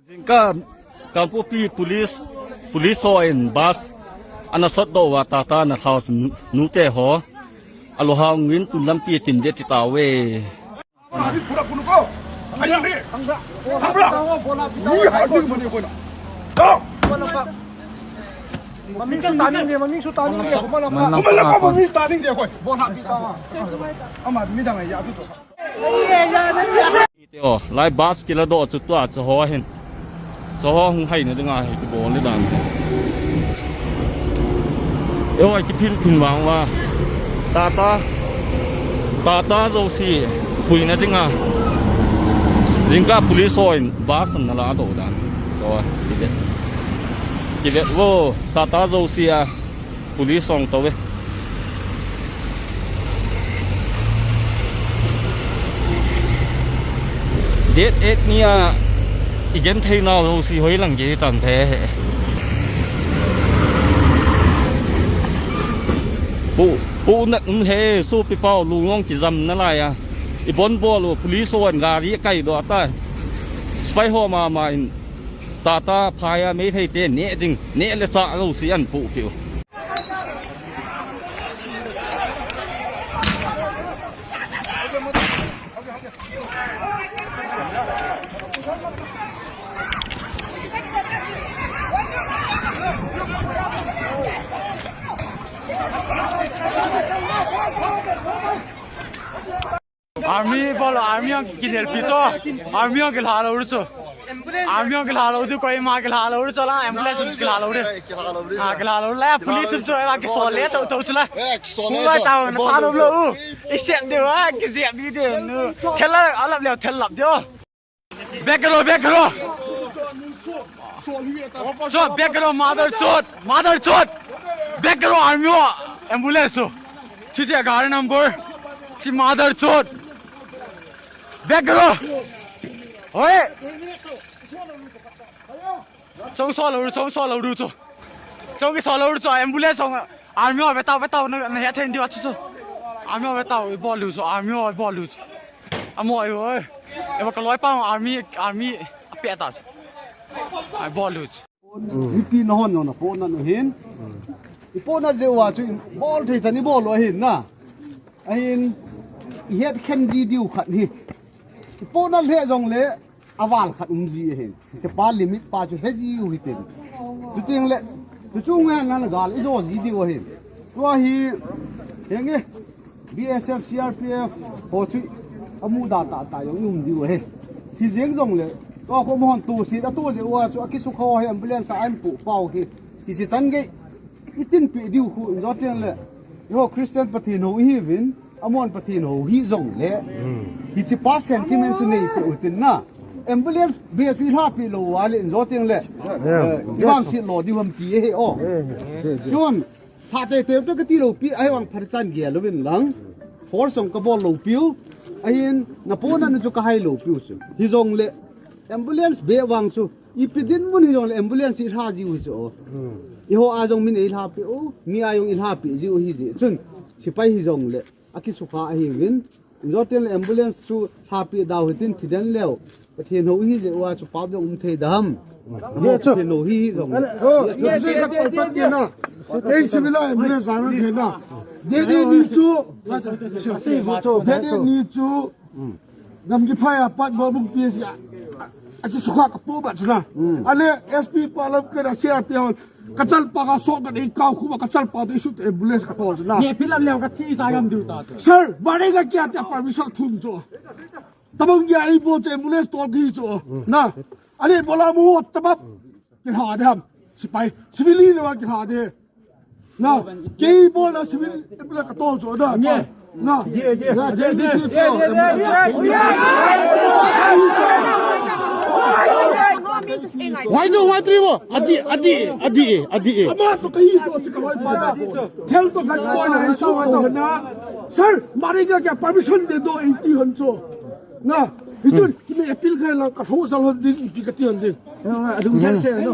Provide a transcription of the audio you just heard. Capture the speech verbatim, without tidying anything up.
Jingkah Kangpokpi police, police ho in bus ana sot doh uva Tata ana lhau nu, nute ho. Alu hau ngin tun lampi tin de ti tave. Te o, lai bus kila doh chu tua chu ho hin. Chu ho hung haina dinga hi kibol ni dan. E ho kiphil phin vang uva. Tata. Tata jouse puina dinga. Jingkah police ho in bus ana la doh dan. Chu ho kive. Kive vo Tata jouse a. Police hung tove. Date eight nia igenthei nau jouse hoilang gei tan the he. Pu, pu nat um he, sopi pau lungong kijam nalai a. Ibon bol u, police hon gari kai doh ta. Spy ho mama in. Tata phai a Meitei te neh ding, neh le chah jouse ahin puh piu. Army bol, army hung kinelpi chu. Army hung kilha lou chu. Army hung kilha lou chu, Kohima kilha lou chu la, ambulance kilha lou chu. Ah, kilha lou la, police chu, eh, kisol le, tou, tou chu la. Eh, kisol le, hu, chu. Tao, na bol tao lou lou. Isem de, ah, kisem de, de, nu. Thel la, alap le, thel lap de. Back karo, back karo. So, back karo, mother chode, mother chode. Back karo, army ho, ambulance ho. Chi chi gari number. Chi mother chode. Back karo. Oi. Chong so lou, chong so lou ru chu. Chong ki so lou ru chu, ambulance hung, army ho ve tao, ve tao, na, na he then diu chu chu. Army ho ve tao, ibol lou chu, army ho ibol lou chu. Amo ai oi. Eva ka loi pa army, army, ape ta chu. Ai bol lou chu. Mipi na hon na, na po na nu hin. Ipo na jeh uva chu, bol thei chan ibol lou ahin na. Ahin, ihet khen ji diu khat hi. Ipo na le jong le, aval khat um ji ahin. Hiche pa limit pa chu he ji u hitin. Chuting le, chu chu ngen na gal ijo ji diu ahin. Tua hi, henge, B S F, C R P F, ho chu amuda tah tah jong i um diu ahi. Hijeng jong le, tua ko mohon tu si, atu jeh uva chu akisukha ho hi ambulance a ahin pu pau hi. Hiche chan gei, itin pe diu khu, injo teng le, iho Christian Pathen ho ihiuvin, Amon Pathen ho hi jong le. Hmm. Hiche pa sentiment chu nei pe utin na. Ambulance be chu ilha pe lou uva le injo teng le. Yeah. Eh, vangset lou diu ham ti ahi o. Yeah. Chuan, pha teitei u te kati lou pi, ahivang phat chan gel uvin lang. Force jong kabol lou piu. Ahin, na po na nu chu kahai lou piu chu. Hijong le, ambulance be vang chu. Ipi dinmun hijong le ambulance ilha jiu hi chu. Hmm. Eiho a jong min eilha pe u, mi a jong ilha pe jiu hi ji. Chun, sepai hijong le, akisukha ahiuvin. Injo teng le ambulance chu lha pe dau hitin thi den leu. Pathen ho hi jeh uva chu pap jong um thei dam. Ye chu. Pathen ho hi jong. Ale, oh, ye, ye, ye, ye, ye, ye. Kei civil ambulance a nang thei na. Date eight ni chu. Date eight ni chu. Gamgi phai a pat Golbung P S A. Akisukha kapu ba chuna. Hmm. Ale S P pa lam ka na sia te hon. Kachalpa ka so ka dei kau khu ba kachalpa to isu te ambulance katol chuna. Ye pilam leo kathi sa gam diu ta. Sir, mari ka kia te permission thum cho. Tabang ya ibo che ambulance tol ki cho. Na. Ale bola mo tabap. Kilha de ham. Sepai. Civil le wa kilha de. Na, kei bol a civil, eh, bol a katol cho da. Nge. Na. Dia, dia. Na, dia, dia, dia, dia, dia, dia, dia. Why do, why do you want? Adi, adi, adi, adi. Ama to kahi cho si ka wai pa da. Thel to gat ko na so wa to na. Sir, mari ga kya permission de do eighty hon cho. Na, hichun, kini appeal khai la ka ho sal hon ding, ipi kati hon ding. Adum kya se, no.